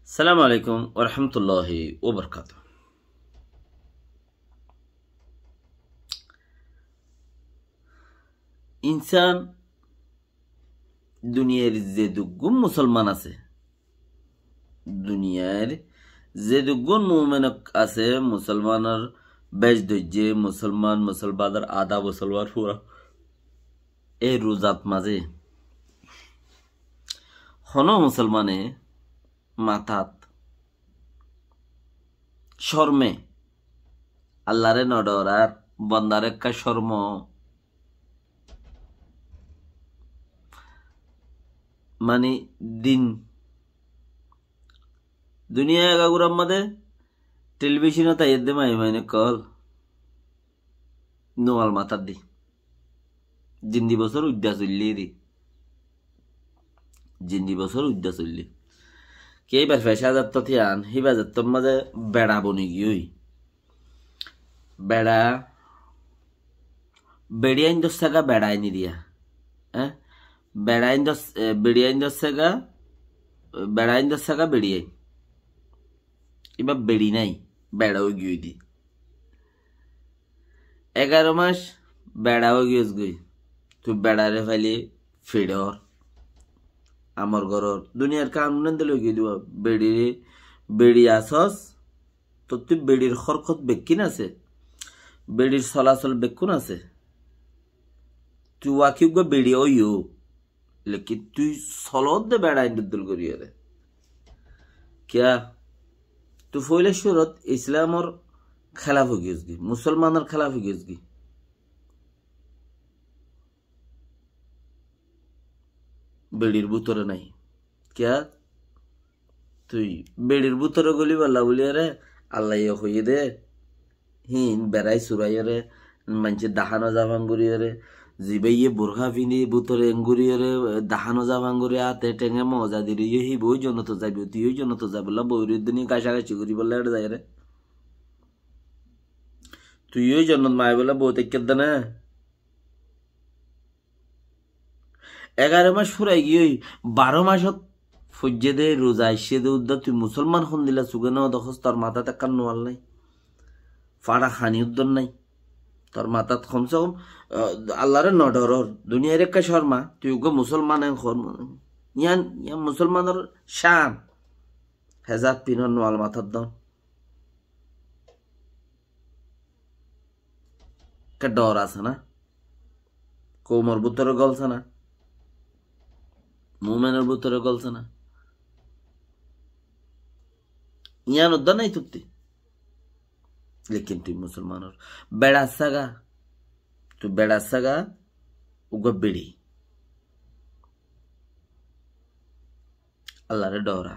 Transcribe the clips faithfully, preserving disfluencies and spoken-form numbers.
Assalamu alaikum wa rahmatullahi wa barakatuh. Insán duniyair zeduggún musolman asé, duniyair zeduggún mumin asé, musolmanor bej dóijje, musolman, musolmanor adá, musolman fura. E ruzat mazé hono musolmane matát córme, Allaré no dhorar, bondar ekká córmo, mani din. Duniya egagurar mazé telibicónot aiyér de maiyamain ókkol, nual matát di. Zindi bosór uidda soillé de. Zindi bosór uidda soillé. Ke íbar fecá zattót yián, híba zattór mazé beça boni giyói. Beça, beçi ain dóssaga beça aini diya. Hé? Beça ain dós-, e, beçi ain dóssaga, beça ain dóssaga beçi ain. Íba beçi nái, beça ói giyói de. Egaró mac beça ói giyós goi. Tui beçaré faile fiçor, amor goror. Duniyar kanun endilla ói giyói de. Beçi, beçi asós, tottú beçir hórkot bekkín asé. Beçir solasol bekkún asé. Tui waki uggúa beçi óiyo. Lekin tui solódde beça ain dul goríyore. Kiyá? Tui foila cúrot Islamor kélaf ói giyós goi, musolmanor kélaf ói giyós goi. Beçir bútore nái. Kiyá? Tui beçir bútore goli balla buliyore Allaye hoiyé de. Hín berai suraiyore, maincé dahá no zafan goríyore, zibáye burká findi bútore en goríyore, dahá no zafan gorí, áte thenge moza di roiyé, híba ói jonnotot zaibo, tui ói jonnotot zaibolla bouri duni gácagáci goríbolla ére zaiyore. Tui ói jonnot maibolla bout ekkir de na. Egaró mac furai giyói, baró macot foijjé de, ruza aiccé de, uddá tui musolman hondilla suge no dekós, tor matát ekkán nual nái. Faça hani uddár nái. Tor matát komse kom, ah, Allaré no dhoror. Duniyair ekká córma, tui uggúa musolman en hor. Yián, yián musolmanor cán. Hezab finor, nual matát don. Ke dhor asé na? Koumor bútore gol asé na? Mumenor bútore gol asé na? Yián uddá nái tutti. Lekin tui musolmanor beça assága, tui beça assága, uggúa beçi. Allaré dhora.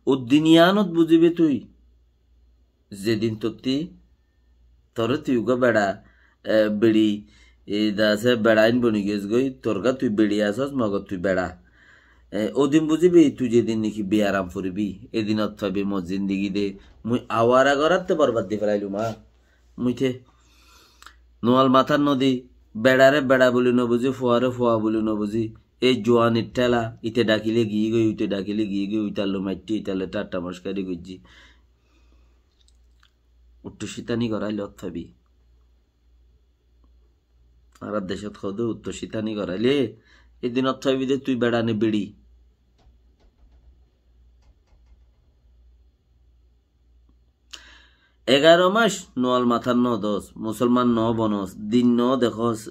Uddin yiánot buzibi tui, zedin tottí toré tui uggúa beça, e, beçi, e, da asé beça ain boni giyós goi, torgá tui beçi asós, mogor tui beça. E, ódin buzibi tui zedin niki biyaram foribi, edinot faibi mor zindigi de, mui awara goratte borbad di felailum, a. Muite nual matát no di, beçaré beça buli no buzi, fuaré fua buli no buzi, e juanir thela, ite dhakile giyé goi, uite dhakile giyé goi, uite allu maitti, ite allu thatta moskari goijjí. Uttu citani goraile ot faibi. Añárar decót hoó de uttu citani goraile, edin ot faibi de tui beça ne beçi. Egaró mac nual matát no dos, musolman no bonos, din no dekós,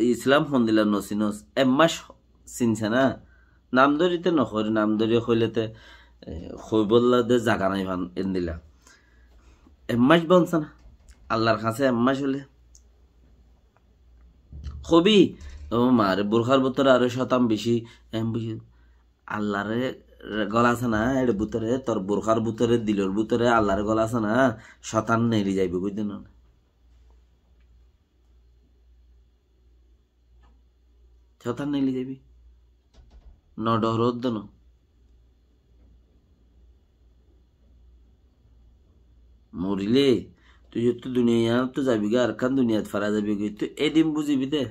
Islam hondilla no sinos, ek mac sinse na? Nam dóri te no hoir, nam dóri hoile te, e, hoibolla de zaga nai fan endilla. Ek mac bonse na? Allar hañse ek mac óile. Hobi, ó mare, burkar bútore aró coitan beci, em beci. Allaré gol asé na, ére bútore, tor burkar bútore, dilor bútore Allaré gol asé na, coitan neeli zaibo goi de no. Coitan neeli zaibi. No dhoror de no. Morile, tui yottu duniyai yanottú zaibi goi, arekkán duniyait fara zaibi goi, tui edin buzibi de.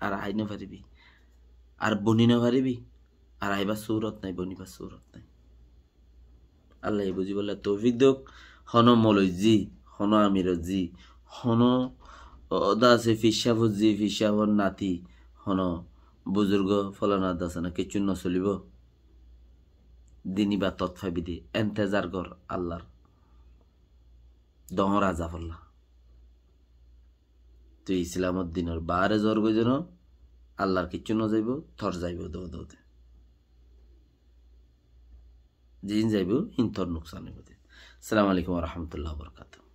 Ar ai no faribi. Ar boni no faribi. Ar aibár surot nai, bonibar surot nai. Allaye buzibálla toufik douk. Hono moloizi, hono amirozi, hono o-, oda asé fishafozi, fishafor nati, hono buzurgo folana dasana kessú nosolibó. Dini batot faibi de, entezar gor Allar doñr azabolla. Tui Islamor dinor baáre zor goi zeno, Allar kessú nozaibó, tor zaibó dou dou de. Zin zaibó, hin tor nuksan óibo de. Assalamu alaikum wa rahmatullahi wa barakatuhu.